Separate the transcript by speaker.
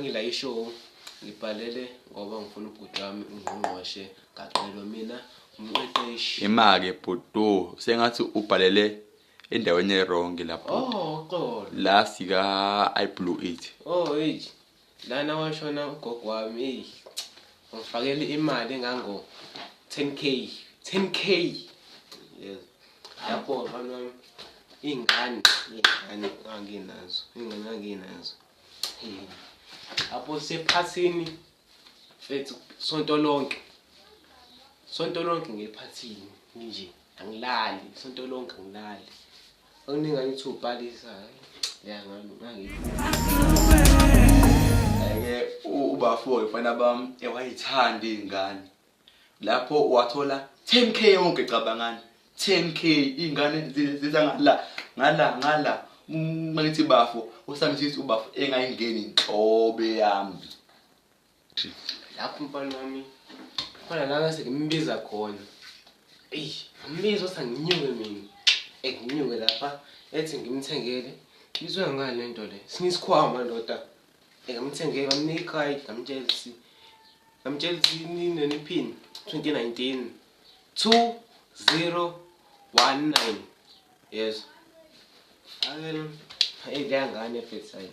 Speaker 1: Ngangila ishow ngibhalele ngoba ngifuna ubhuti wami ungqongqoshe gaqelo mina umqeqeshi.
Speaker 2: Imake bhuti sengathi ubhalele endaweni erongi lapho.
Speaker 1: Oh, xolo.
Speaker 2: La sika I blew it.
Speaker 1: Oh, hey. Lana washona ugogo wami, hey. Ngifakele imali engango 10K. 10K. Yes. Lapho mfana wami iy'ngane iy'ngane nganginazo iy'ngane nganginazo. Hey. Lapho sephathini mfethu sonto lonke. Sonto lonke ngephathini nje angilali sonto lonke angilali. Okuningi ngithi ubhalisa ya
Speaker 2: Ake ubafo mfana bami ewayithanda izingane. Lapho wathola 10K yonke cabangani. 10K izingane ziza ngala ngala ngala. Mangithi bafo usami sithi ubafo engayingeni inhlobe yami.
Speaker 1: Lapho mfana wami khona la ngase ngimbiza khona. Eyi, ngimbiza ukuthi anginyuke mina. Nginyuke lapha ethi ngimthengele. Ngizwe ngani le nto le? Sinye isikhwama ndoda. Ngamthengela ngamnika ikhadi ngamtshela ukuthi ngamtshela ukuthi nini pin 2019 2019. Yes. Ake hey leya ngane mfethu hayi.